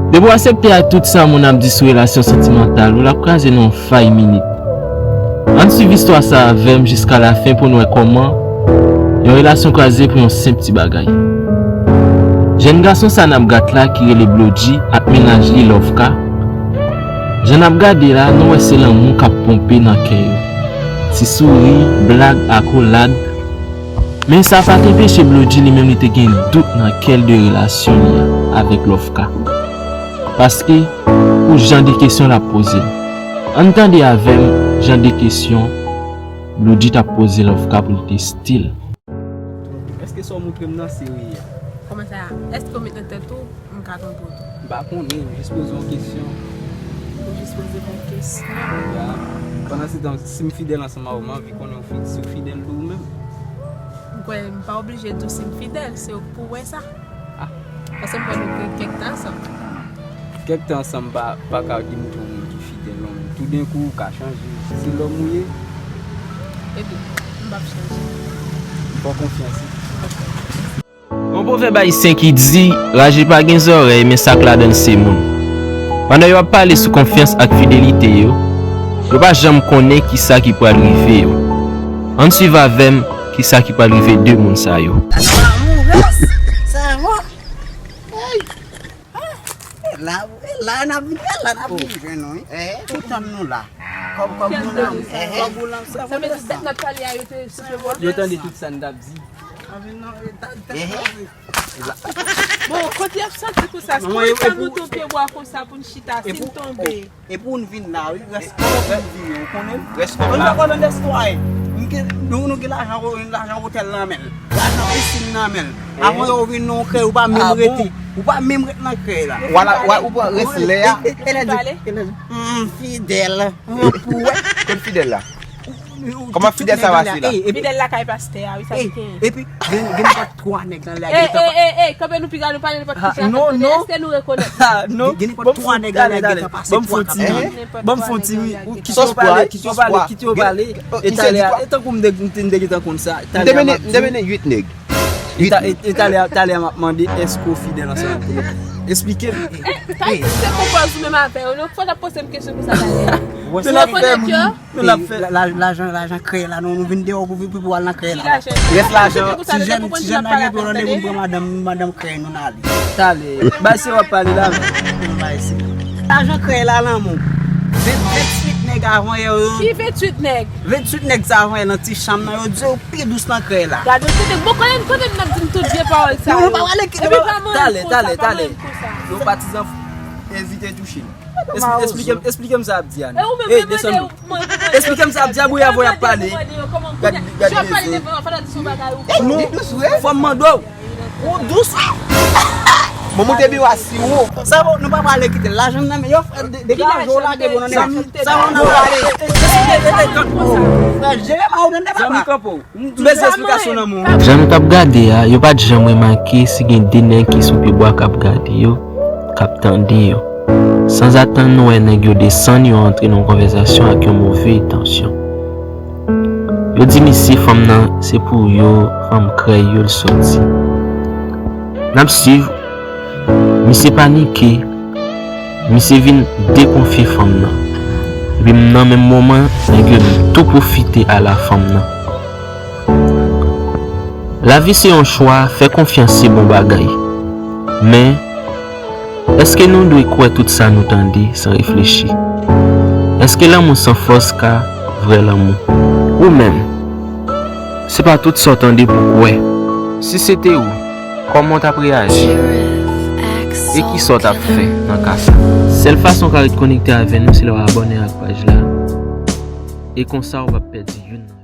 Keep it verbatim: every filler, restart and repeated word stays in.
Depi w aksepte ak tout sa moun ap di sou relasyon santimantal ou, l ap kraze nan yon fay minit. Ann swiv istwa sa avè m jiska lafen pou n wè kòman yon relasyon kraze pou yon senp ti bagay. Jèn gason sa n ap gad la ki rele Blodji ak mennaj li Lovka. Jan n ap gade la, nou wè se lanmou k ap ponpe nan kè yo. Ti souri, blag, akolad. Men sa pa t anpeche Blodji li menm li te gen dout nan kè l de relasyon li a avèk Lovka. Paske, pou jan de kesyon l ap poze l. Ann tande avè m jan de kesyon Blodji t ap poze Lovka pou l teste l. Èske sa w montre m nan se reyèl? Kòman sa? Èske w met nan tèt ou m ka twonpe w tou? M pa konnen, m jis poze yon kesyon. Ou jis poze m yon kesyon? Ya. Pandan se tan, si m fidèl ansanm a ou, m anvi konnen ou fi-, si w fidèl tou ou menm. M kwè m pa oblije di w si m fidèl, se ou k pou wè sa. Ah. Paske m kwè nou gen kèk tan ansanm. Kèk tan ansanm pa, pa ka demontre yon moun ki fidèl, non. Toudenkou, ou ka chanje. Se lòm ou ye. Epi, m p ap chanje. M fè w konfyans wi. Gon pwovèb ayisyen ki di, raje pa gen zòrèy, men sa k ladan l se moun. Pandan yo ap pale sou konfyans ak fidelite yo, yo pa janm konnen kisa ki pral rive yo. Ann swiv avè m kisa ki pral rive de moun sa yo. Sa amourèz, sa amour. Hey! Ah, e la, e la n ap vin, e la n ap vin jwenn nou, wi. Eh, tout tan nou la. Kòm, kòm nou la, eh. Kòm ou la, sa vle di sa. Sa vle di tèt n ap pale a, yo te sou pye bò. Yo tande tout sa n t ap di. Bon, kote y ap soti konsa? Kòman sa nou tonbe pye bwa konsa pou n chita, si n tonbe? Epi w vin la, wi, rès kòb pou n vini, ou konnen? Rès kòb la. Mwen pa konnen lèstwa, eh. Nou, nou gen lajan, lajan otèl nan men l. Lajan pisin nan men l. Avan yo vin nan yon krèy, ou pa menm rete. Ou pa menm ret nan krèy la. Wala, wa, ou pran rès lè a. Kèlè di? Kèlè di? M fidèl. Pou wè. Kot fidèl la? Kòman fidèl sa pase la? Fidèl lakay pastè a, wi, sa ki gen. Epi, gen, gen nenpòt twa nèg nan lè a gentan. Ey, ey, ey, kanpe nou piga, nou pale nenpòt ki sa. Non, non. Èske nou rekonèt? Non. Gen nenpòt twa nèg nan lè a gentan pase twa kap. Ban m fon ti, ban m fon ti, kisa w pale, kisa w pale, kite yo pale. E talè a, e tankou m te, m te, m te gentan konn sa. Talè a m ap di. M te mennen uit nèg. E ta-, e, e talè a, talè a m ap mande, èske w fidèl ansanm ak Polo? Esplike m. Talè se konpòz ou menm avè yo, non? Fò n ap poze m kesyon konsa talè a. Nou l ap fè moun, nou l ap fè. La, la, lajan, lajan krèy la, nou, nou vin deyò pou, pou, pou al nan krèy la. Rès lajan. Ti jèn, ti jèn nan gen pou randevou pou madanm, madanm krèy nou n ale. Talè. Bay se w ap pale la. Bay se. Lajan krèy la, lanmou. Ven, venntuit nèg avan yè yo. Ki venntuit nèg? Venntuit nèg sa avan yè nan ti chanm nan, yo di yo pi dous nan krèy la. Gade, se te bon, konnen, konnen n ap di m tout vye pawòl sa yo. Non, nou pa pale ki. Epi pa manyen m konsa, talè, pa manyen m konsa. Yo patizan envite touche m. Esplike m, esplike m sa ap di a. E ou menm, desann. Esplike m sa ap di a, bouya voye ap pale. Gad, gad leze. Non, fò m mande w. Ou dous. Bon, moute biwo a si wo. Sa bon, nou pa pale kite lajan nan men yo, degaje w lage bon nan men. Sa bon, nan pale. Frè, jere pa ou nan papa. Zanmi kanpo. M bezwen esplikasyon nan men w. Jan nou t ap gade a, yo pa t janm remake si gen de nèg ki sou pye bwa k ap gade yo, k ap tande yo. Sanzatann, nou wè nèg yo desann, yo antre nan yon konvèsasyon ak yon move entansyon. Yo di misye fanm nan se pou yo, fanm krèy yo l sòti. N ap swiv. Misye panike, misye vin dekonfye fanm nan. Epi nan menm moman, nèg yo tou pwofite ala fanm nan. Lavi se yon chwa, fè konfyans se bon bagay. Men, èske nou dwe kwè tout sa nou tande san reflechi? Èske lanmou san fòs ka vrè lanmou? Ou menm, se pa tout sa w tande pou w kwè. Si se te ou, kòman w t ap reyaji? E kisa w t ap fè nan ka sa? Sèl fason w ka ret konekte avè nou, se lè w abòne ak paj la e konsa w p ap pèdi youn nan